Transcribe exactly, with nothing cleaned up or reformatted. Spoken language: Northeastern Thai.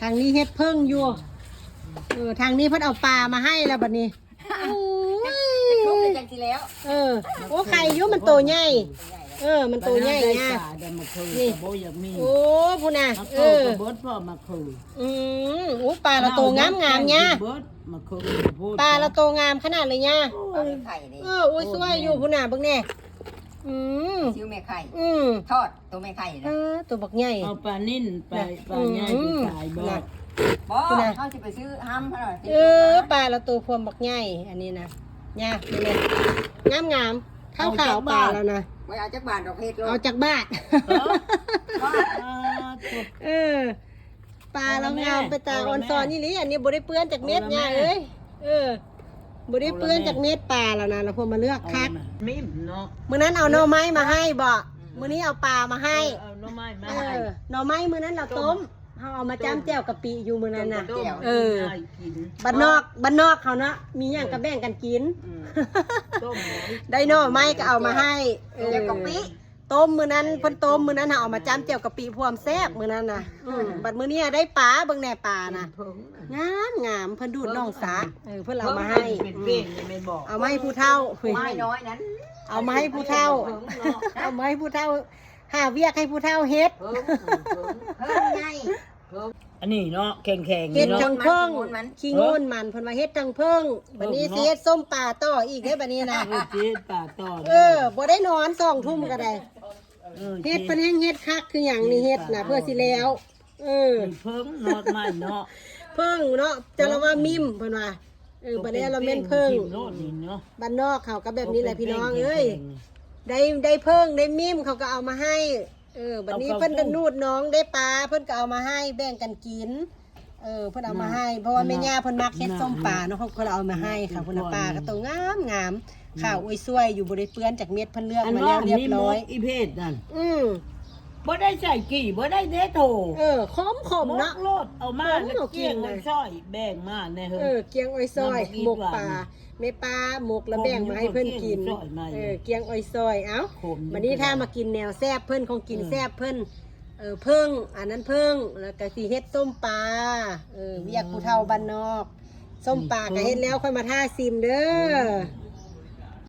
ทางนี้เฮ็ดเพิ่งอยู่ เออ ทางนี้เพิ่นเอาปลามาให้แล้วบัดนี้ โอ้ย ทุบเลยจังสิแล้ว เออ โอ้ ไข่อยู่มันโตใหญ่ เออ มันโตใหญ่ ได้ เนี่ย ปลาได้มาคืน นี่ ก็บ่อยากมี โอ้ พูดนะ มา เอ คืน อ ก็เบิดพ่อมาคืน อืมอู้ปลาละโตงามงามๆเนี่ย เบิดมาคืนพูด ปลาละโตงามขนาดเลยเนี่ย เอาไข่เลย เออ อุ้ยช่วยอยู่พูดนะเบิ่งแน่ อืม ซื้อแม่ไข่ อืม ทอดตัวแม่ไข่ เอ นะ อ ตัวบักใหญ่ เอาปลานิ่นไป นะ ปลาใหญ่ อืม ไปตายบ่ นะ บอก นะ เขาจะไปซื้อห้ำเขาหน่อย เออ ปลาละโตพวมบักใหญ่ อันนี้นะเนี่ยนี่เลยงามงามๆขาวขาวๆปลาแล้วนะ ไว้เอาจักบาทดอกเห็ดโล เอาจากบาท ว่า อ่า เออ ปลาเรางามไปตาออนซอนนี่ลิอันนี้บ่ได้เปื้อนจากเม็ดเนี่ยเอ้ย เออบ่ได้เปื้อนจากเม็ดปลาแล้วนะเราพอมาเลือกคัก เอามามิ่มเนาะ มื้อนั้นเอาหน่อไม้มาให้บ่มื้อนี้เอาปลามาให้ เออเอาหน่อไม้มา เอ ให้ อหน่อไม้มื้อนั้นเราต้มเราเอามาจ้ำแจ่วกะปิอยู่มื้อนั้นน่ะ ต้ม เออ ให้กิน บ้านนอกบ้านนอกเขาเนาะมีหยังก็แบ่งกันกิน อืมต้มหอย ได้หน่อไม้ก็เอามาให้เออ เดี๋ยวกะปิ ต้มมื้อนั้นเพิ่นต้มมื้อนั้นน่ะเอามาจ้ำแจ่วกะปิพวมแซ่บมื้อนั้นน่ะอืมบัดมื้อนี้ได้ปลาเบิ่งแหน่ปลาน่ะ เพิ่ง งามงามเพิ่นดูดน่องสาเออเพิ่นเอามาให้ เป็นเป้งนี่ไม่บอก เอามาให้ผู้เฒ่า ไม้น้อยนั้น เอามาให้ผู้เฒ่า เพิ่งเนาะ เอามาให้ผู้เฒ่า หาเวียกให้ผู้เฒ่าเฮ็ด เพิ่งเพิ่ง เพิ่งไง เพิ่งอันนี้เนาะแข็งแข็ง เฮ็ด เนาะ ทั้งเพิ่ง มันมัน ขี้โง่นมันเพิ่นว่าเฮ็ดทั้งเพิ่งบัดนี้สิเฮ็ดส้มปลาต่ออีกเด้อบัดนี้นะ เออเจ๊ปลาต่อ เออบ่ได้นอนสองทุ่มก็ได้ เออ เฮ็ดเพิ่นแฮงเฮ็ดคักคือหยังนี่เฮ็ดนะเพื่อสิแล้ว เออ เพิ่งนอดใหม่เนาะ เพิ่งเนาะจะละว่ามิมเพิ่นว่าเออบัดนี้เราแม่นเพิ่ง โลดนี่เนาะ บ้านนอกเขาก็แบบนี้แหละพี่น้องเอ้ย ได้ได้เพิ่งได้มิมเขาก็เอามาให้ เออบัดนี้เพิ่นก็นูดน้องได้ปลาเพิ่นก็เอามาให้แบ่งกันกิน เออเพิ่นเอามาให้ เพราะว่าแม่ย่าเพิ่นมักเฮ็ดส้มปลาเนาะเพิ่นเอามาให้ค่ะเพิ่นเอาปลาก็โตงามงามๆข้าวอ้วยช่วยอยู่บ่ได้เปื้อนจากเม็ดเพิ่นเลือก อัน มา น้ แล้ อ ว ง เรียบ นี่ ร้ ม อก ย อีเพจนั่น อืม บ่ได้ใส่กี่บ่ได้เด้โถ เออขมขมๆเนาะ มกโลดเอามา ขม แล้วเกี่ยง เอากิน ไว้ซอยแบ่งมาแน่เฮ้ เออย เกียงอ้อยซอย น้ำพริก หมกปลา หวาน แม่ป้าหมกแล้วแบ่งมาให้เพิ่นกิน ขมอยู่ เกียงอ้อยซอย เออเกียงอ้อยซอยเอ้า ขมอยู่ วันนี้ถ้ามากินแนวแซ่บเพิ่นของกินแซ่บเพิ่น เออเพิ่งอันนั้นเพิ่งแล้วก็สิเฮ็ดส้มปลาเออเวียกผู้เฒ่าบ้านนอก ส้มปลาก็เฮ็ดแล้วค่อยมาท่าซิมเด้อ